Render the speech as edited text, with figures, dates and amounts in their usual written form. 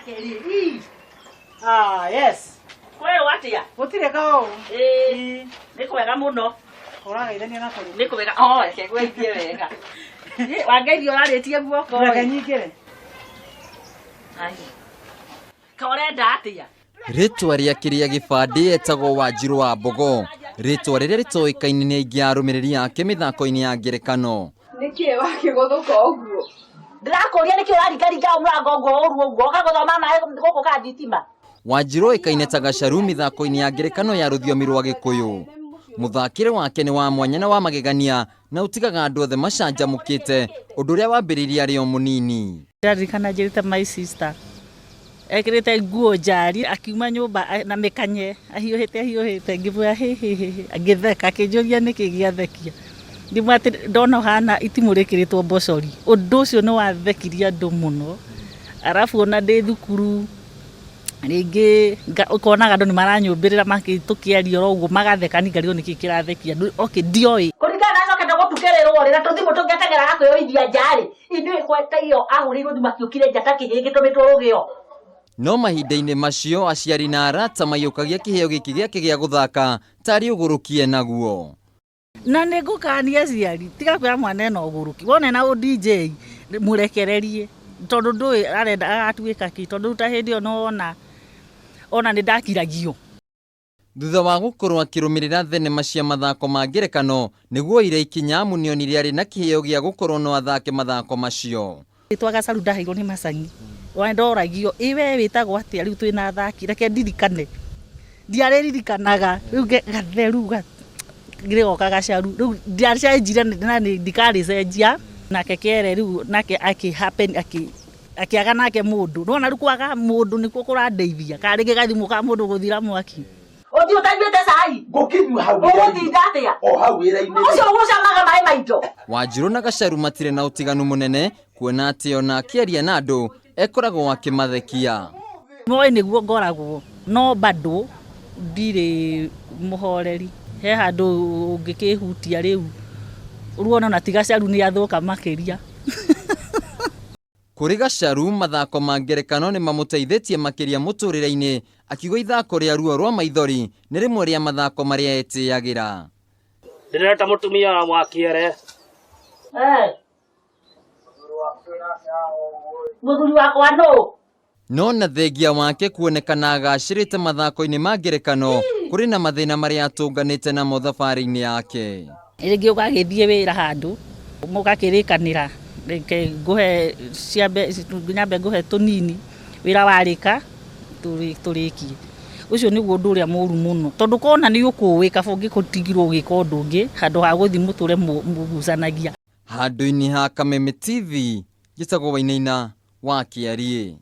Kerĩ. Ah, yes. Kwerwo atĩa? Gũtirĩ kaũru. Ĩĩ. Nĩ kwega mũno. Ũrageithania na kũrĩ. Nĩ kwega. Oh, reke ngweithie wega. Ĩ, Wangeithia ũrarĩtie guoko. Reke nyingĩre. Ai. Ka ũrenda atĩa? Rĩtwa rĩake rĩa gĩbandĩ etagwo Wanjirũ wa Mbogo, rĩtwa rĩrĩa rĩtoĩkaine nĩ aingĩ a arũmĩrĩri ake mĩthako-inĩ ya ngerekano. Nĩkĩ wakĩgũthũka ũguo? Ndĩrakũria nĩkĩ ũraringaringa mũrango ũguo ũru ũguo ũkagũthoma maĩ gũkũ ka thitima. Wanjirũ oĩkaine ta Gacaru mĩthako-inĩ ya ngerekano ya rũthiomi rwa Gĩkũyũ. Mũthakĩre wake nĩ wa mwanya na wa magegania na ũtigaga andũ othe macanjamũkĩte, ũndũ ũrĩa wambĩrĩirie arĩ o mũnini. Ndĩraririkana njĩrĩte my sister ekĩrĩte nguo njari akiuma nyũmba na mĩkanye ahiũhĩte ahiũhĩte ngĩmwĩra hĩ hĩ hĩ hĩ agĩtheka akĩnjũria nĩkĩ gĩathekia ngĩmwĩra atĩ ndona ũhana itimũ rĩkĩrĩtwo mbocori ũndũ ũcio nĩ wathekirie andũ mũno arabu ona ndĩ thukuru rĩngĩ ũkonaga andũ nĩ maranyũmbĩrĩra tũkĩaria oro ũguo magatheka niĩ ngarigwo nĩkĩ kĩrathekia okay ndioĩ. Kũringana na acokete gũtukĩrĩrwo rĩ na tũthimũ tũngĩateng'eraga kwĩyoithia nja rĩ, ithuĩ gweta iyo ahũrĩirwo thimũ akĩũkire nja ta kĩhĩĩ gĩtũmĩtwo rũgĩo. No mahinda-inĩ macio aciari na arata maiyũkagia kĩheo gĩkĩ gĩake gĩa gũthaka tarĩ ũgũrũki enaguo. Na nĩ ngũkania aciari, tiga kwĩra mwana ena ũgũrũki. Wona ena ũ DJ, mũrekererie. Tondũ ndũĩ arenda agatuĩka kĩ. Tondũ rĩu ta hĩndĩ ĩyo nĩ wona ona nĩ ndakiragio. Thutha wa gũkorwo akĩrũmĩrĩra thenema cia mathako ma ngerekano, nĩguo oire ikinya amu nĩonire arĩ na kĩheo gĩa gũkorwo no athake mathako macio. Rĩtwa Gacaru ndaheirwo nĩ Macangi. Ona ndoragio, ĩ we wĩtagwo atĩa rĩu twĩna athaki, reke ndirikane. Ndiarĩririkanaga, rĩu gatheru rĩgoka Gacaru. Rĩu ndiacenjirie na ndikarĩcenjia. Nake Kĩere rĩu nake akĩ happen akĩaga nake mũndũ. Nĩwona rĩu kwaga mũndũ nĩkuo kũrandeithia, kana rĩngĩ gathimũ ka mũndũ gũthira mwaki. Ũthiĩ ũtanyuĩte cai? Ngũkĩnyua hau wĩra-inĩ. Ũgũtinda atĩa? O hau wĩra-inĩ. Ũcio ũgũcamaga maĩ ma indo. Wanjirũ na Gacaru matirĩ na ũtiganu mũnene kuona atĩ ona akĩaria na andũ ekoragwo akĩmathekia. Moĩ nĩguo ngoragwo no bado ndirĩ mũhoreri. He handũ ũngĩkĩhutia rĩu ruona ona ti Gacaru nĩ athũka makĩria. Kũrĩ Gacaru, mathako ma ngerekano nĩ mamũteithĩtie makĩria mũtũrĩre-inĩ, akiuga ithako rĩa ruo rwa maithori nĩ rĩmwe rĩa mathako marĩa etĩyagĩra. Ndĩreta mũtumia wa kĩere. Eh. Mũthuri wakwa nũ? No na thengia wake kuonekana agacĩrĩte mathako-inĩ ma ngerekano, kũrĩ na mathĩna marĩa atũnganĩte namo thabarĩ-inĩ yake. Rĩngĩ ũgagĩthiĩ wĩra handũ, mũgakĩrĩkanĩra reke ngũhe ciambe nyambe ngũhe tũnini, wĩra warĩka tũrĩkie. Ũcio nĩguo ũndũ ũrĩa mũru mũno, tondũ kona nĩ ũkũĩ kaba ũngĩtigirwo ũgĩka ũndũ ũngĩ handũ ha gũthiĩ mũtũre mũgucanagia. Handũ-inĩ ha Kameme TV, njĩtagwo Wainaina wa Kĩariĩ.